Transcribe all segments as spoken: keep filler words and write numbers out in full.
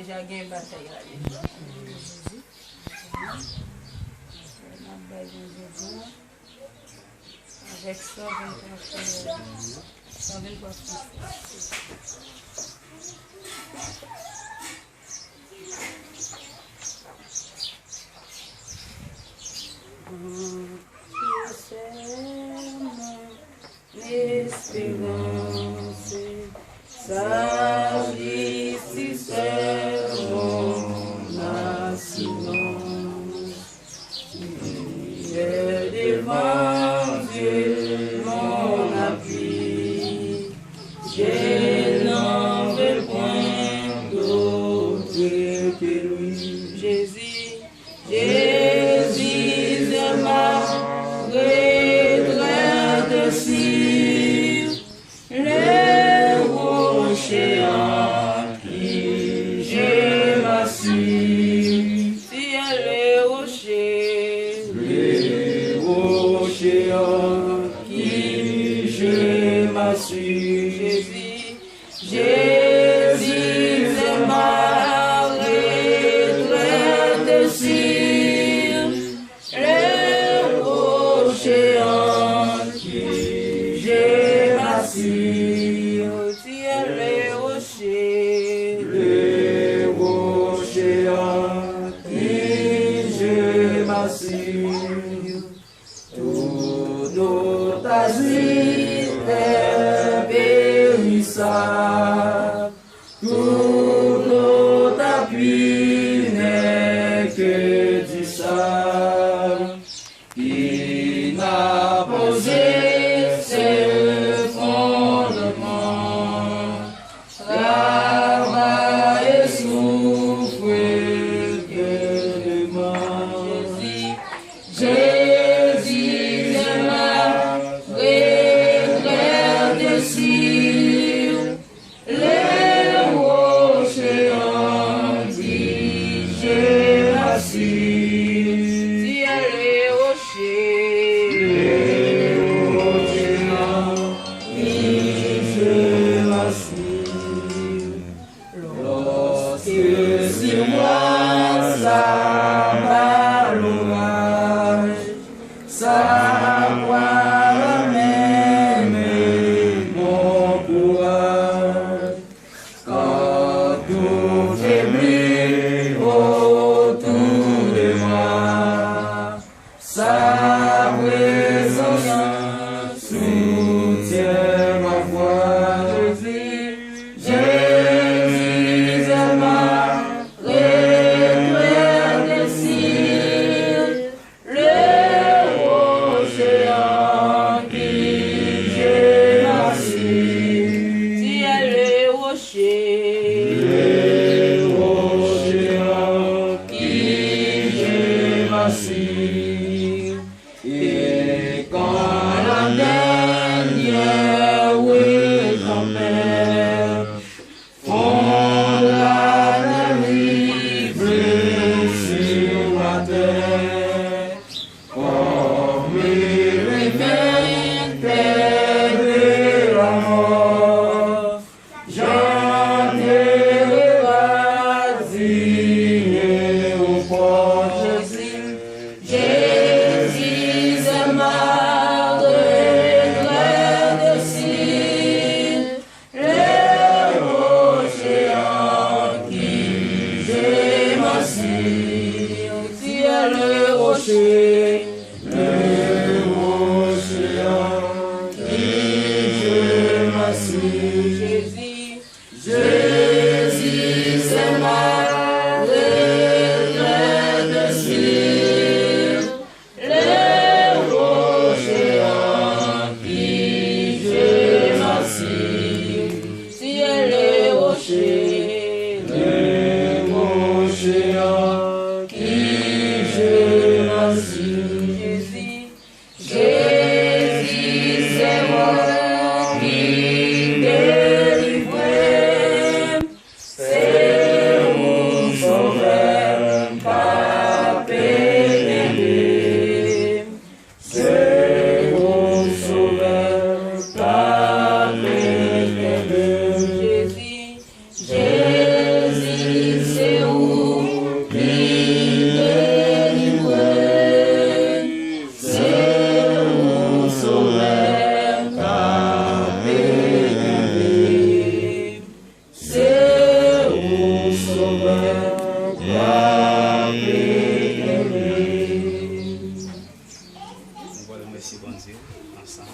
Deja gen batay la deja. N ap bay Bondye glwa avèk san venntwa frè, san venntwa frè. Espérance, sa jistis mon asirans. Prière devant Dieu, mon appui. Je n'en veux point d'autre que lui. Jésus, Jésus est ma retraite sûre, le rocher en qui je m'assure. Tu es le rocher, le rocher en qui je m'assure. Jésus, Jésus est ma retraite sûre, le rocher en qui je m'assure. Tu es le rocher, le rocher en qui je m'assure. Tout autre asile est périssable, tout autre appui n'est que du sable, qui n'a posé ses fondements. Travail et souffre éternellement. Jésus, Jésus est ma retraite sûre, le rocher en qui je m'assure. Tu es le rocher, le rocher en qui je m'assure. Lorsque sur moi s'abat l'orage, sa kwa la men mon kouraj. Quand tout faiblit autour de moi, sa présence soutient ma voix. Jésus, Jésus est ma retraite sûre, le rocher en qui je m'assure. Tu es le rocher, le rocher en qui je m'assure. Et quand la dernière tempête fonde la nuit bleue sur ma tête, comme le réveil de la mort, j'entrerai rassasié au port. Jésus, Jésus est ma retraite sûre, le rocher en qui je m'assure. Tu es le rocher, le rocher en qui je m'assure. Jésus, Jésus, c'est ma retraite sûre, le rocher en qui je m'assure. Tu es le rocher, le rocher en qui je m'assure. Jésus, Jésus, c'est moi qui délivre. C'est mon sauveur, papa éternel. C'est mon sauveur, papa éternel. Jésus, Jésus, Nou pral remèsye Bondye ansanm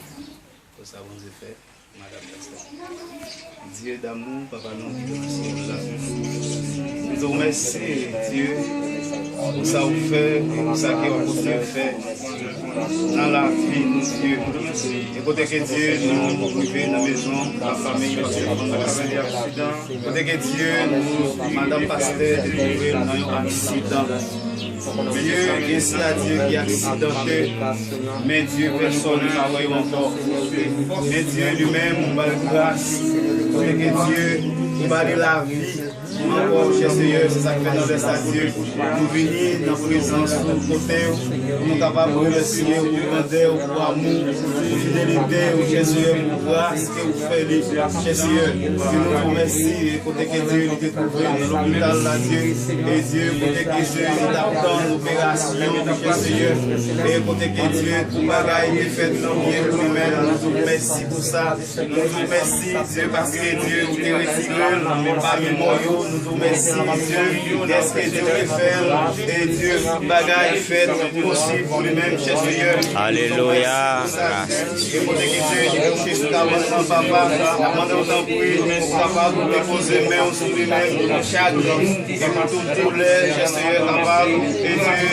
pou sa Bondye fè. Madam Pastor. Dieu d'amour, Papa nou ki nan syèl la. Nou di w mèsi, Dye, pou sa ou fè e pou sa ke w ap kontinye fè nan lavi nou, Dye. E kote ke, Dye, nou rive nan mezon, nan fanmi, paske nou nan aksidan. Kote ke, Dye, nou, madanm pastè delivre l nan yon aksidan. Dye, gen sila, Dye, ki aksidante, men Dye, pèsòn pa wè yo ankò. Men Dye, li menm, ou ba l gras. Kote ke Dye, ou ba li lavi ankò, chè Seyè, se sa k fè nan lè sa, Dye, nou vini nan prezans ou, kote nou kapab remèsye ou pou grandè ou, pou amou, pou fidelite ou, chè Seyè, pou gras ke ou fè li, chè Seyè. Dye, nou di w mèsi, e kote ke Dye, li te twouve nan lopital la, Dye, e Dye, kote ke Dye, li t ap tann operasyon, chè Seyè, e kote ke Dye, tout bagay te fèt nan byen pou li menm, nou di w mèsi pou sa. Nou di w mèsi, Dye, paske, Dye, ou te retire l pami mò yo. Nou di w mèsi, Dye, dèske Dye, ou te fè l, e Dye, bagay fèt posib pou li menm, chè Seyè. Alelouya. E kote ke Dye, li kouche sou kabann nan, papa, n ap mande w tanpri, ou kapab depoze men w sou li menm, chak jou, e pou tout doulè, chè Seyè, kapab, e Dye,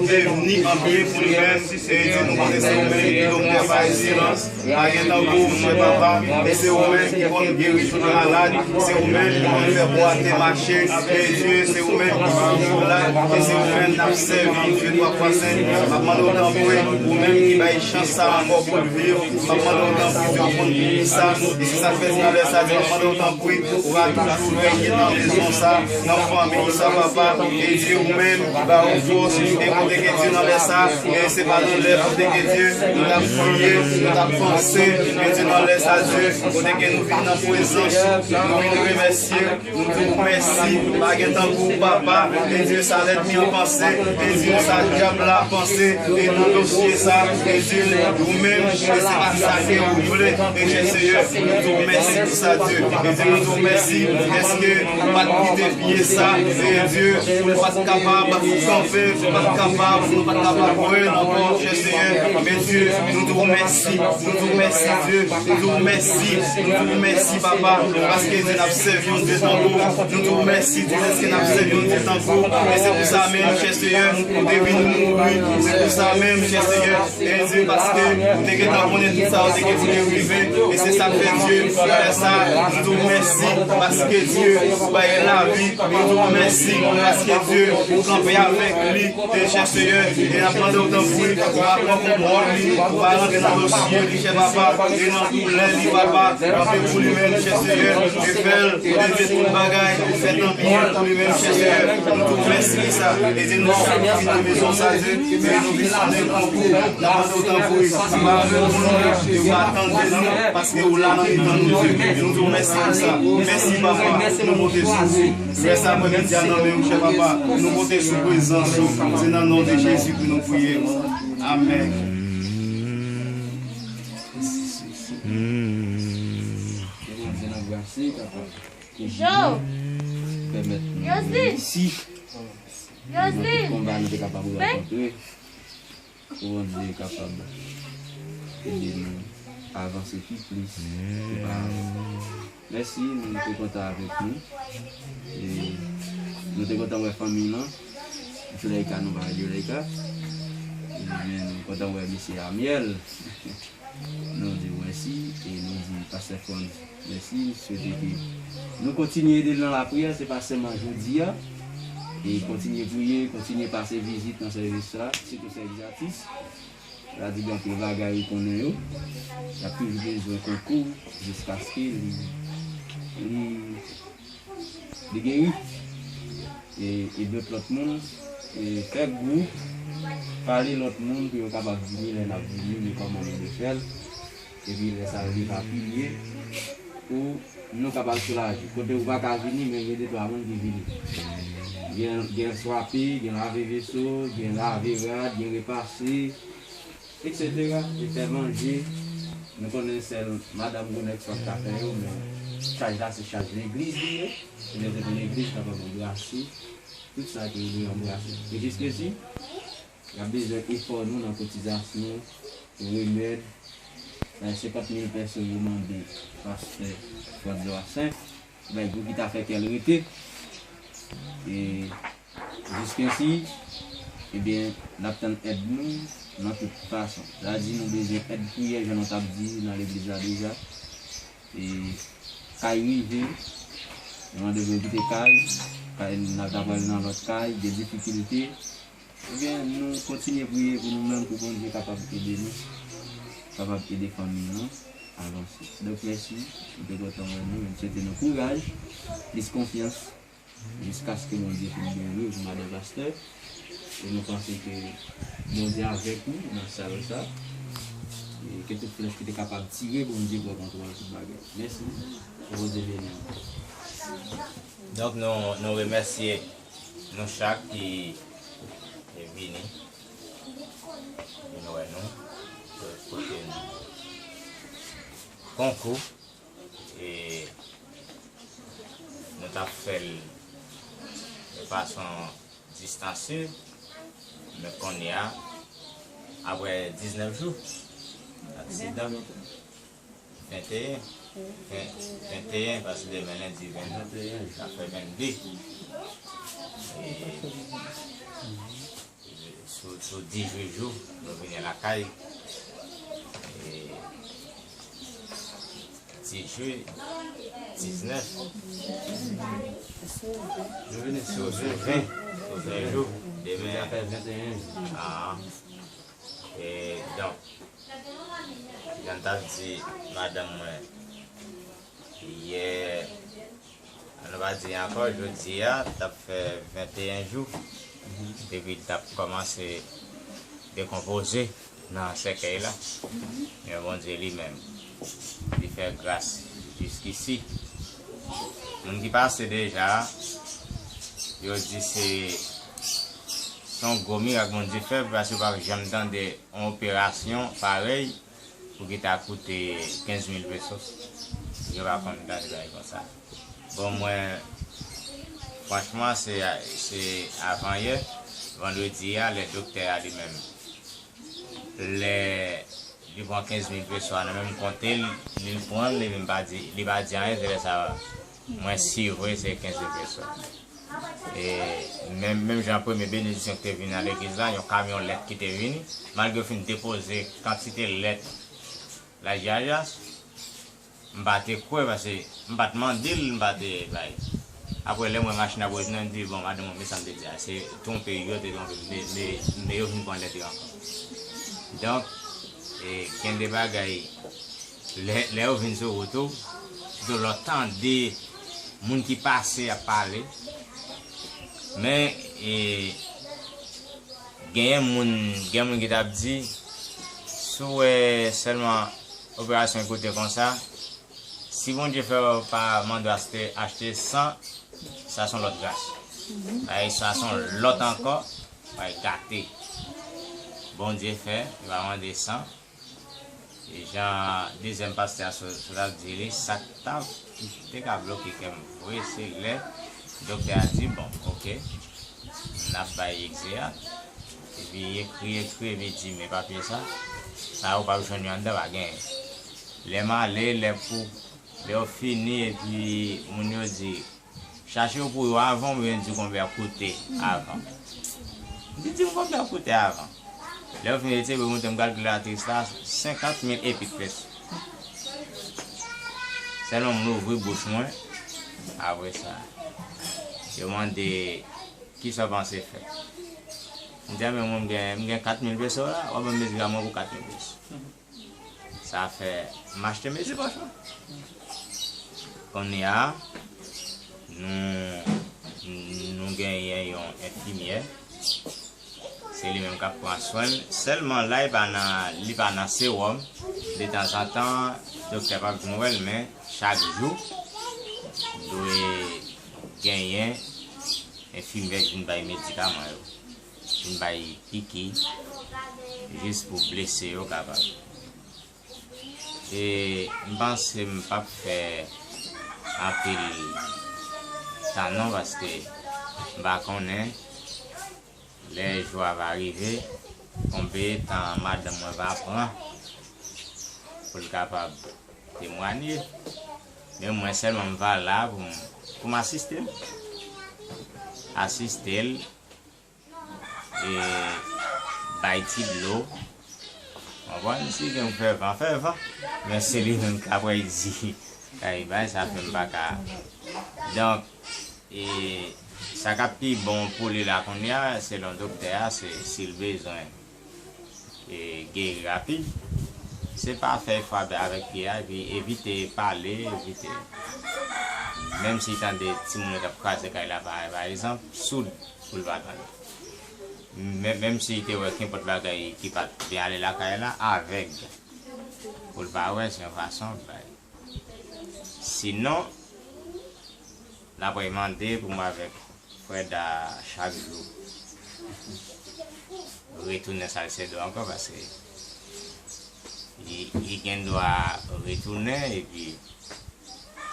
devni an byen pou li menm. E Dye, nou konnen se ou menm ki doktè pa ekselans. Pa gen tankou w, chè papa. E se ou menm ki konn geri tout malad. Se ou menm ki konn fè bwate mache. E Dye, se ou menm ki toujou la. E se ou menm n ap sèvi, Dye twa fwa sen. M ap mande w tanpri, ou menm ki bay chans sa ankò pou l viv. M ap mande w tanpri, Dye, ou konn plis sa. E se sa k fè nan lè sa, Dye, m ap mande w tanpri, ou va toujou veye nan mezon sa, nan fanmi sa, papa. E Dye, ou menm ki ba yo fòs, e kote ke Dye nan lè sa, e se pa nan lè kote ke Dye, nou t ap priye, nou t ap panse, e Dye nan lè sa, Dye, kote ke nou vin nan prezans ou, nou vin remèsye, nou di w mèsi, pa gen tankou w, papa, e Dye, sa lènmi an panse, e Dye, sa dyab la panse, e nan dosye sa, e Dye, ou menm, e se pa sa ke ou vle, e chè Seyè, nou di w mèsi pou sa, Dye, e Dye, nou di w mèsi, dèske ou pa t kite pye sa, e Dye, pou l pa t kapab kanpe, pou l pa t kapab, pou nou pa t kapab wè l ankò, chè Seyè. Men Dye, nou di w mèsi, nou di w mèsi, Dye, nou di w mèsi, nou di w mèsi, papa, paske Dye n ap sèvi yon Dye tankou, nou di w mèsi, Dye, dèske n ap sèvi yon Dye tankou, e se pou sa menm, chè Seyè, ou te vin mouri, se pou sa menm, chè Seyè, e Dye, paske ou te gentan konnen tout sa, ou te gentan rive, e se sa k fè Dye, lè sa, nou di w mèsi, paske Dye, ou bay lavi, nou di w mèsi, paske Dye, ou kanpe avèk li, e chè Seyè, e n ap mande w tanpri, ou pa pran kontwòl li, ou pa rantre nan dosye li, chè papa, e nan doulè li, papa, kanpe pou li menm, chè Seyè, e fè l, e Dye, tout bagay, fèt an byen pou li menm, chè Seyè, nou di w mèsi pou sa, e Dye, nou chak ki vin nan mezon sa, Dye, e nou vin konnen tankou, n ap mande w tanpri, ou pa reponn nou, e ou pa tande nou, paske ou la nan mitan nou, Dye, e nou di w mèsi pou sa, mèsi, papa, nou konte sou ou, lè sa, mwen, medya nan men ou, chè papa, nou konte sou prezans ou, se nan non de Jezi ke nou priye. Amèn. Ke Bondye nan gras li kapab toujou pèmèt nou reyisi nan tout konba nou te kapab rankontre. Pou Bondye kapab ede nou avanse pi plis ke pa avan. Mèsi, nou te kontan avèk nou. E nou te kontan wè fanmi lan. Zuleika, nou pa wè Zuleika. E men nou kontan wè mesye Amiel. Nou di w mèsi e nou di pastè Frantz mèsi. M swete ke nou kontinye ede l nan lapriyè, se pa sèlman jodi a. E kontinye priye, kontinye pase vizit nan sèvis la, sitou sèvis atis. L a di gen anpil bagay ou konnen yo. Y ap toujou bezwen konkou jiskaske li, li, li geri. E, e dòt lòt moun, e fè gwoup, pale lòt moun pou yo kapab vini lè n ap vini, men kòman nou dwe fè l. Epi lè sa yo deja pilye, pou nou kapab soulaje. Kote ou pa ka vini, men gen de twa moun ki vini. Gen, gen swape, gen lave veso, gen lave rad, gen repase, etsetera. E fè manje, nou konnen sèl madanm Gonèks p ap ka fè yo, men Chaj la se chaj legliz li ye. Se lè pou legliz kapab anbrase tout sa ke li dwe anbrase. E jiskesi, y ap bezwen efò nou nan kotizasyon, remèd, bay senkant mil pèso yo mande pastè Franz Joassaint, bay gwoup ki ta fè kè l rete. E jiskesi, ebyen, n ap tann èd nou nan tout fason. Sa di nou bezwen èd priyè, jan nou t ap di nan legliz la deja. E kay rive, nou mande pou yo kite kay, kay n ap ta pral nan lòt kay, gen difikilte. Ebyen, nou kontinye priye pou nou menm, pou Bondye kapab ede nou, kapab ede fanmi nou avanse. Donk, mèsi, nou te kontan wè nou, e m swete nou kouraj, plis konfyans, jiskaske Bondye fin geri w pou madan pastè. E nou panse ke Bondye avèk nou nan sal sa. E ke tout flèch ki te kapab tire, Bondye pran kontwòl tout bagay. Mèsi. Ke Bondye beni nou. Donk, nou, nou remèsye nou chak ki vini, vin wè nou, pote nou konkou. E nou t ap fè l de fason distanse, men kounye a, apre diznèf jou, aksidan, venteyen, ven-, venteyen, paske demen lendi ven, sa fè vennde. E sou, sou dizuit jou, nou vini lakay. E dizuit, diznèf, sou ven, sou ven jou, demen. Ah. E donk, jan m t ap di madanm mwen yè, nou pa di ankò, jodi a, t ap fè venteyen jou depi l t ap kòmanse dekonpoze nan sèkèy la. Men Bondye li menm, li fè gras jiskisi. Moun ki pase deja, yo di se, se yon gwo mirak Bondye fè, paske yo pa janm tande yon operasyon parèy pou ki ta koute kenz mil pesos. Yo pa konn tande bagay konsa. Bon, mwen, franchman, se, se avanyè, vandredi a, lè doktè a li menm, lè li pran kenz mil peso a nan menm kont li, li pran l, li menm pa di, li pa di anyen, se lè sa a, mwen si vre se kenz mil peso. E menm, menm jan premye benediksyon ki te vin nan legliz la, yon kamyon lèt ki te vini, malgre yo fin depoze kantite lèt Las Vegas, m pa te kwè, paske m pa t mande l, m pa te bay. Apre, lè m wè machin ap retounen, m di, bon, madanm mwen, men sa m te di a, se twonpe yo te twonpe m, men, men, men yo vin pran lèt yo ankò. Donk, e, gen de bagay, lè, lè yo vin sou wout ou, sitou lè w tande moun ki pase ap pale, men, e, genyen moun, gen moun ki t ap di, si w wè sèlman operasyon koute konsa, si Bondye fè w pa mande w achte, achte san, sa se yon lòt gras. Bagay sa se yon lòt ankò, bagay gate. Bondye fè, li pa mande san. E jan dezyèm pastè a sot, sot ap di li, sa k ta, ki te ka bloke kè m vre, se lè doktè a di, bon, oke, n ap bay egze a. Epi ekri, ekri, epi di, men papye sa, sa ou p ap jwenn yo anndan, pa genyen. Lè m ale, lè pou, lè yo fini, epi moun yo di, chache yo pou yo avan, oubyen di konbyen ap koute avan. M di, di m konbyen ap koute avan. Lè yo fin retire, yo montre m kalkilatris la, senkant mil epi plis. Sèlman m louvri bouch mwen, apre sa, yo mande, kisa w panse fè? M di, a, men mwen, m gen, m gen kat mil peso la, w ap ban m medikaman pou kat mil peso. Sa fè m achte mezi pòch lan. Kounye a, nou, nou genyen yon enfimyè. Se li menm k ap pran swen l. Sèlman la, li pa nan, li pa nan sewòm. Detanzantan, doktè p ap vin wè l, men chak jou, dwe genyen enfimyè k vin bay medikaman yo, vin bay piki, jis pou blese yo kapab. E m panse m p ap fè anpil tan non, paske m pa konnen lè jou a va rive, konbe tan madanm mwen va pran pou l kapab temwanye. Men mwen sèlman m va la pou m, pou m asiste l. Asiste l, e bay ti dlo. Konprann? Si gen fèvan, fèvan. Men se li menm k ap di kay bay, sa fè m pa ka. Donk, e sa k ap pi bon pou li la kounye a, selon doktè a, se si l bezwen e geri rapid, se pa fè efò avèk pye a, epi evite pale, evite. Menm si tande timoun yo t ap kraze kay la, pa, pa egzanp, soud pou l pa tande. Men, menm si te wè kenpòt bagay ki pa t byen ale lakay la, avèg pou l pa wè, se yon fason bay. Sinon, n ap mande pou mwen avèk Freda chak jou retounen Salcedo ankò, paske li, li gen dwa retounen, epi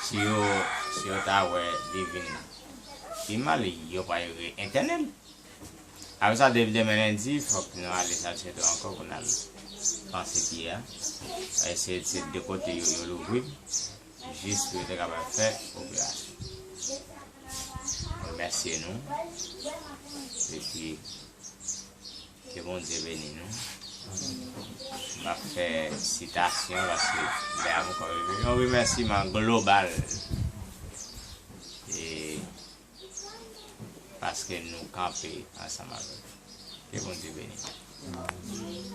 si yo, si yo ta wè li vin pi mal, yo pral entène l. Apre sa, depi demen lendi, fòk nou ale Salcedo ankò pou n al panse pye a. Paske se, se de kote yo, yo louvri l, jis pou yo te kapab fè operasyon. Remèsye nou. Epi, ke Bondye beni nou. M ap fè sitasyon paske lè a poko rive. Yon remèsiman global. E paske nou kanpe ansanm avèk nou. Ke Bondye beni nou.